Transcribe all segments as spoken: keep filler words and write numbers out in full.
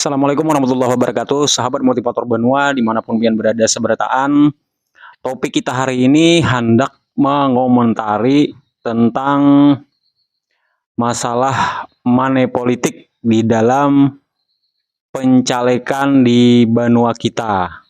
Assalamualaikum warahmatullahi wabarakatuh, sahabat motivator banua dimanapun pian berada sabarataan. Topik kita hari ini handak mengomentari tentang masalah money politik di dalam pencalekan di banua kita.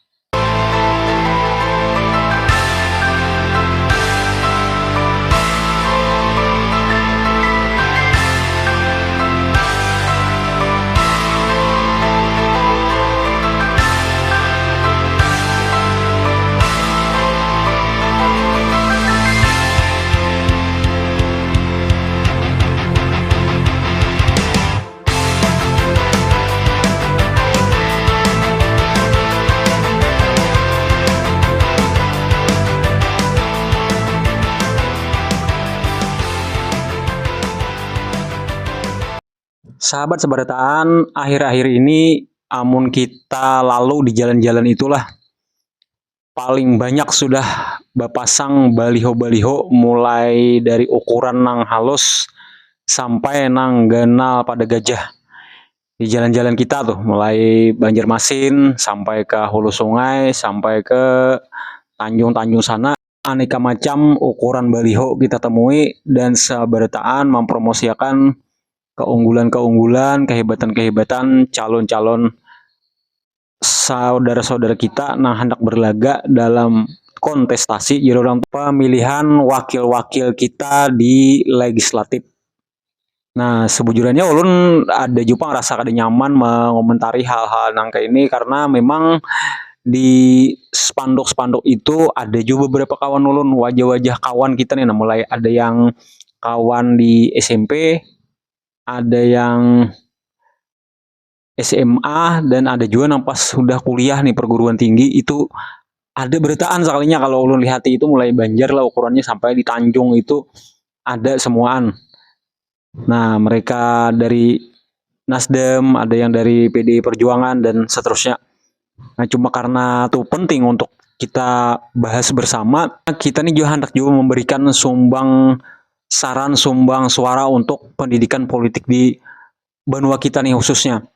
Sahabat sabarataan, akhir-akhir ini amun kita lalu di jalan-jalan itulah, paling banyak sudah bapasang baliho-baliho, mulai dari ukuran nang halus sampai nang ganal pada gajah. Di jalan-jalan kita tuh, mulai Banjarmasin sampai ke hulu sungai, sampai ke tanjung-tanjung sana, aneka macam ukuran baliho kita temui dan sabarataan mempromosiakan keunggulan-keunggulan, kehebatan-kehebatan calon-calon saudara-saudara kita nang handak berlaga dalam kontestasi, jadi orang, pemilihan wakil-wakil kita di legislatif. Nah, sebujurannya ulun ada jua ngerasa kada nyaman mengomentari hal-hal nang kayak ini karena memang di spanduk-spanduk itu ada juga beberapa kawan ulun, wajah-wajah kawan kita nih. Nah, mulai ada yang kawan di S M P, ada yang S M A, dan ada juga nang pas sudah kuliah nih, perguruan tinggi itu ada berataan sekalinya. Kalau ulun lihati itu mulai Banjar lah ukurannya sampai di Tanjung itu ada semuaan. Nah, mereka dari Nasdem, ada yang dari P D I Perjuangan dan seterusnya. Nah, cuma karena itu penting untuk kita bahas bersama, kita nih juga hendak juga memberikan sumbang saran, sumbang suara untuk pendidikan politik di banua kita nih khususnya.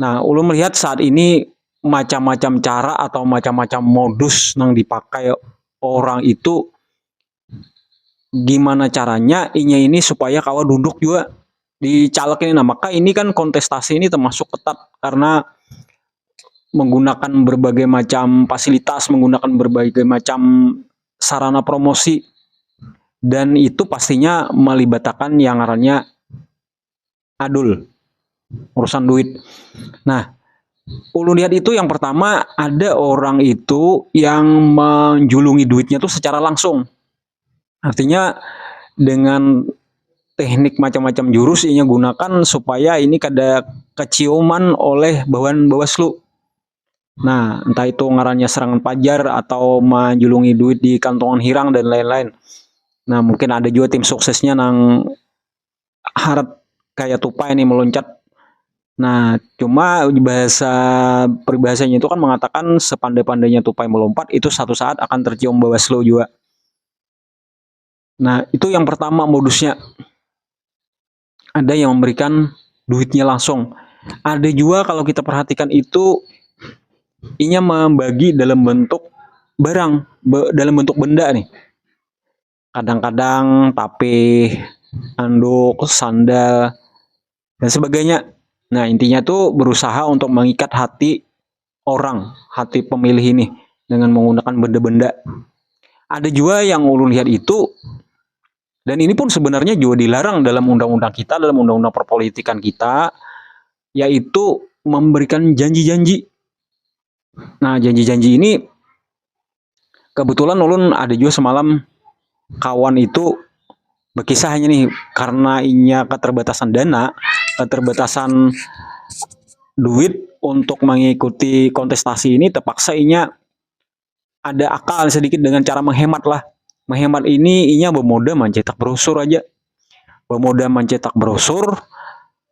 Nah, ulun melihat saat ini macam-macam cara atau macam-macam modus yang dipakai orang itu, gimana caranya inya ini supaya kawa duduk juga di caleg ini. Nah, maka ini kan kontestasi ini termasuk ketat karena menggunakan berbagai macam fasilitas, menggunakan berbagai macam sarana promosi, dan itu pastinya melibatkan yang ngarannya adul, urusan duit. Nah, ulun lihat itu yang pertama ada orang itu yang menjulungi duitnya tuh secara langsung. Artinya dengan teknik macam-macam jurus inya gunakan supaya ini kada keciuman oleh bawahan Bawaslu. Nah, entah itu ngarannya serangan pajar atau menjulungi duit di kantongan hirang dan lain-lain. Nah, mungkin ada juga tim suksesnya nang harat kayak tupai nih meloncat. Nah, cuma bahasa peribahasanya itu kan mengatakan sepandai-pandainya tupai melompat itu satu saat akan tercium Bawaslu juga. Nah, itu yang pertama modusnya. Ada yang memberikan duitnya langsung. Ada juga kalau kita perhatikan itu inya membagi dalam bentuk barang, be- dalam bentuk benda nih. Kadang-kadang tapih, anduk, sandal, dan sebagainya. Nah, intinya tuh berusaha untuk mengikat hati orang, hati pemilih ini dengan menggunakan benda-benda. Ada juga yang ulun lihat itu, dan ini pun sebenarnya juga dilarang dalam undang-undang kita, dalam undang-undang perpolitikan kita, yaitu memberikan janji-janji. Nah, janji-janji ini kebetulan ulun ada juga semalam kawan itu berkisah hanya nih, karena inya keterbatasan dana, keterbatasan duit untuk mengikuti kontestasi ini, terpaksa inya ada akal sedikit dengan cara menghemat lah. Menghemat ini inya bemoda mencetak brosur aja. Bemoda mencetak brosur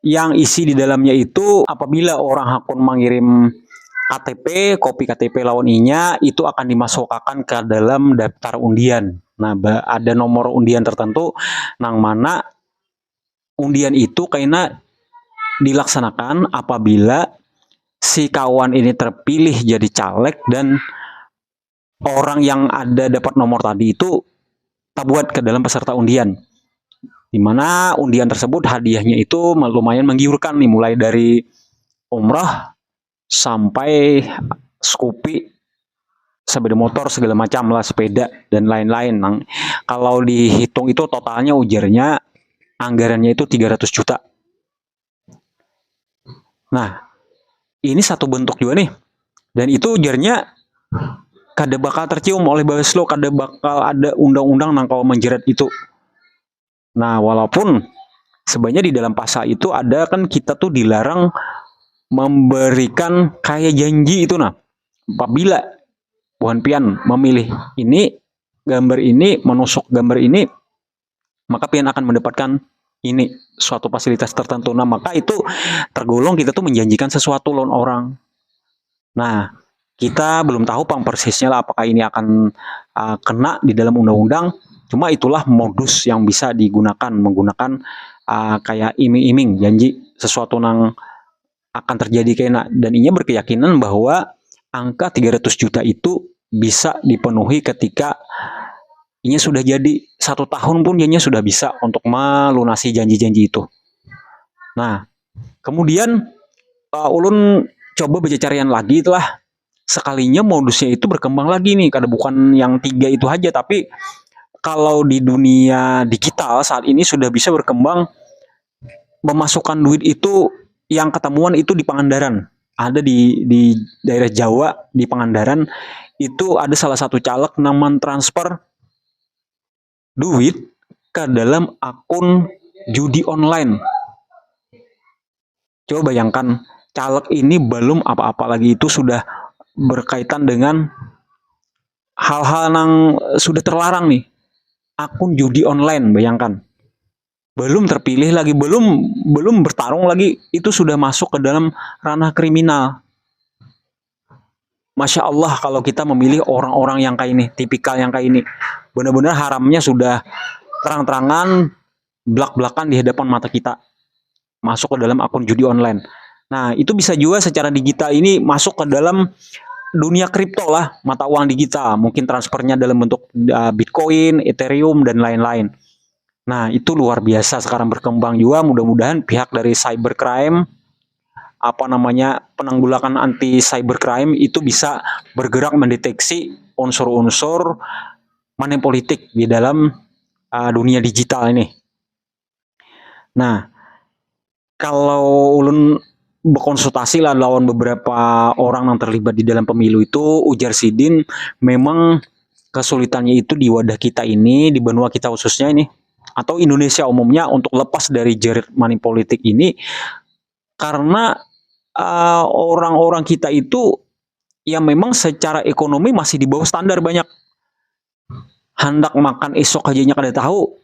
yang isi di dalamnya itu apabila orang hakun mengirim K T P, kopi K T P lawan inya itu akan dimasukkan ke dalam daftar undian. Nah, ada nomor undian tertentu nang mana undian itu kaina dilaksanakan apabila si kawan ini terpilih jadi caleg dan orang yang ada dapat nomor tadi itu tabuat ke dalam peserta undian, di mana undian tersebut hadiahnya itu lumayan menggiurkan nih, mulai dari umrah sampai Scoopy, sepeda motor, segala macam lah, sepeda dan lain-lain. Nang kalau dihitung itu totalnya ujarnya anggarannya itu tiga ratus juta. Nah, ini satu bentuk juga nih. Dan itu ujarnya kada bakal tercium oleh Bawaslu, kada bakal ada undang-undang nang kawa menjerat itu. Nah, walaupun sebenarnya di dalam pasal itu ada kan kita tuh dilarang memberikan kaya janji itu nah. Apabila buhan pian memilih ini, gambar ini, menusuk gambar ini, maka pian akan mendapatkan ini suatu fasilitas tertentu. Nah, maka itu tergolong kita tuh menjanjikan sesuatu lawan orang. Nah, kita belum tahu pang persisnya lah apakah ini akan uh, kena di dalam undang-undang. Cuma itulah modus yang bisa digunakan, menggunakan uh, kayak iming-iming, janji sesuatu nang akan terjadi kena. Dan inya berkeyakinan bahwa angka tiga ratus juta itu bisa dipenuhi ketika inya sudah jadi, satu tahun pun ianya sudah bisa untuk melunasi janji-janji itu. Nah, kemudian uh, ulun coba baca carian lagi, telah sekalinya modusnya itu berkembang lagi nih, kada bukan yang tiga itu aja, tapi kalau di dunia digital saat ini sudah bisa berkembang memasukkan duit itu, yang ketemuan itu di Pangandaran, ada di di daerah Jawa, di Pangandaran itu ada salah satu caleg yang mentransfer duit ke dalam akun judi online. Coba bayangkan, caleg ini belum apa-apa lagi itu sudah berkaitan dengan hal-hal yang sudah terlarang nih. Akun judi online, bayangkan. Belum terpilih lagi, belum belum bertarung lagi, itu sudah masuk ke dalam ranah kriminal. Masya Allah kalau kita memilih orang-orang yang kayak ini, tipikal yang kayak ini. Benar-benar haramnya sudah terang-terangan, belak-belakan di hadapan mata kita. Masuk ke dalam akun judi online. Nah, itu bisa juga secara digital ini masuk ke dalam dunia kripto lah, mata uang digital. Mungkin transfernya dalam bentuk uh, Bitcoin, Ethereum, dan lain-lain. Nah, itu luar biasa sekarang berkembang juga. Mudah-mudahan pihak dari cybercrime, apa namanya, penanggulakan anti cybercrime itu bisa bergerak mendeteksi unsur-unsur money politik di dalam uh, dunia digital ini. Nah, kalau ulun berkonsultasi lah lawan beberapa orang yang terlibat di dalam pemilu itu, ujar sidin, memang kesulitannya itu di wadah kita ini, di benua kita khususnya ini, atau Indonesia umumnya, untuk lepas dari jerit money politik ini, karena uh, orang-orang kita itu ya memang secara ekonomi masih di bawah standar banyak, handak makan isuk hajanya kada tahu,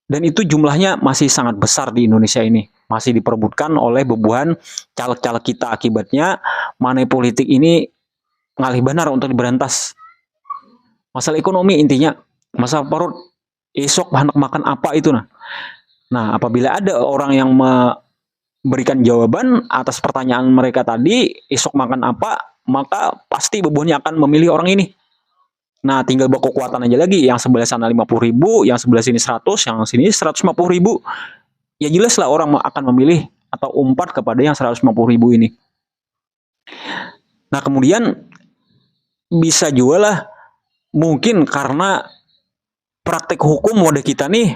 dan itu jumlahnya masih sangat besar di Indonesia ini, masih diperebutkan oleh bebuhan caleg-caleg kita. Akibatnya money politik ini ngalih benar untuk diberantas. Masalah ekonomi intinya, masalah perut, isuk handak makan apa itu nah. Nah, apabila ada orang yang memberikan jawaban atas pertanyaan mereka tadi, isuk makan apa, maka pasti bebuhannya akan memilih orang ini. Nah, tinggal berkekuatan aja lagi, yang sebelah sana lima puluh ribu, yang sebelah sini seratus, yang sini seratus lima puluh ribu. Ya jelas lah orang akan memilih atau umpat kepada yang seratus lima puluh ribu ini. Nah, kemudian bisa juga lah mungkin karena praktek hukum wadah kita nih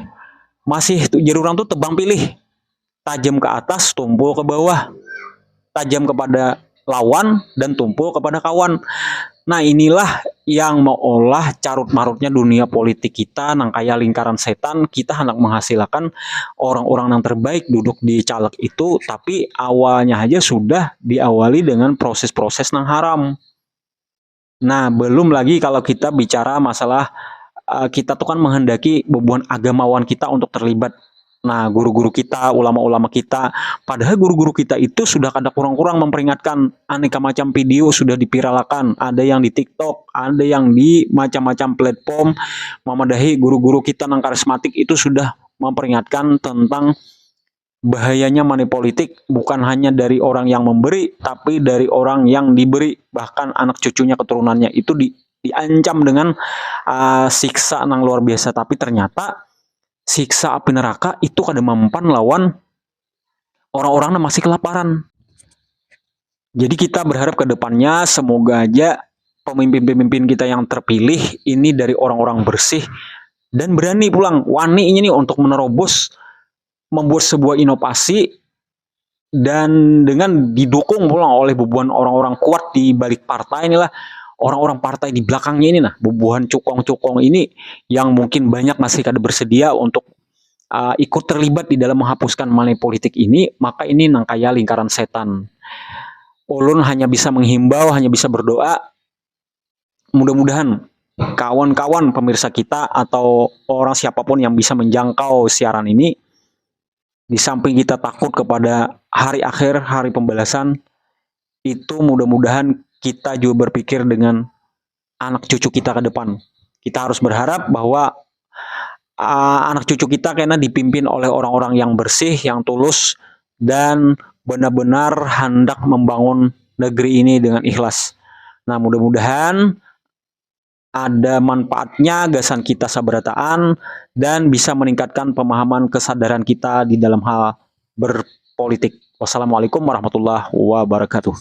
masih, jadi orang tuh tebang pilih, tajam ke atas, tumpul ke bawah, tajam kepada lawan dan tumpul kepada kawan. Nah, inilah yang meolah carut marutnya dunia politik kita nang kaya lingkaran setan. Kita hendak menghasilkan orang-orang yang terbaik duduk di caleg itu, tapi awalnya aja sudah diawali dengan proses-proses nang haram. Nah, belum lagi kalau kita bicara masalah uh, kita tuh kan menghendaki bebuhan agamawan kita untuk terlibat. Nah, guru-guru kita, ulama-ulama kita, padahal guru-guru kita itu sudah kada kurang-kurang memperingatkan, aneka macam video sudah dipiralakan, ada yang di TikTok, ada yang di macam-macam platform, memadahi guru-guru kita nang karismatik itu sudah memperingatkan tentang bahayanya money politik bukan hanya dari orang yang memberi, tapi dari orang yang diberi, bahkan anak cucunya, keturunannya itu di, diancam dengan uh, siksa yang luar biasa. Tapi ternyata siksa api neraka itu kada mempan lawan orang-orang yang masih kelaparan. Jadi kita berharap ke depannya semoga aja pemimpin-pemimpin kita yang terpilih ini dari orang-orang bersih dan berani pulang, wani ini nih untuk menerobos, membuat sebuah inovasi dan dengan didukung pulang oleh bubuhan orang-orang kuat di balik partai inilah, orang-orang partai di belakangnya ini nah, bubuhan cukong-cukong ini yang mungkin banyak masih kada bersedia untuk uh, ikut terlibat di dalam menghapuskan money politik ini, maka ini nang kaya lingkaran setan. Ulun hanya bisa menghimbau, hanya bisa berdoa. Mudah-mudahan kawan-kawan pemirsa kita atau orang siapapun yang bisa menjangkau siaran ini, di samping kita takut kepada hari akhir, hari pembalasan, itu mudah-mudahan kita juga berpikir dengan anak cucu kita ke depan. Kita harus berharap bahwa uh, anak cucu kita kena dipimpin oleh orang-orang yang bersih, yang tulus, dan benar-benar hendak membangun negeri ini dengan ikhlas. Nah, mudah-mudahan ada manfaatnya gasan kita sabarataan dan bisa meningkatkan pemahaman kesadaran kita di dalam hal berpolitik. Wassalamualaikum warahmatullahi wabarakatuh.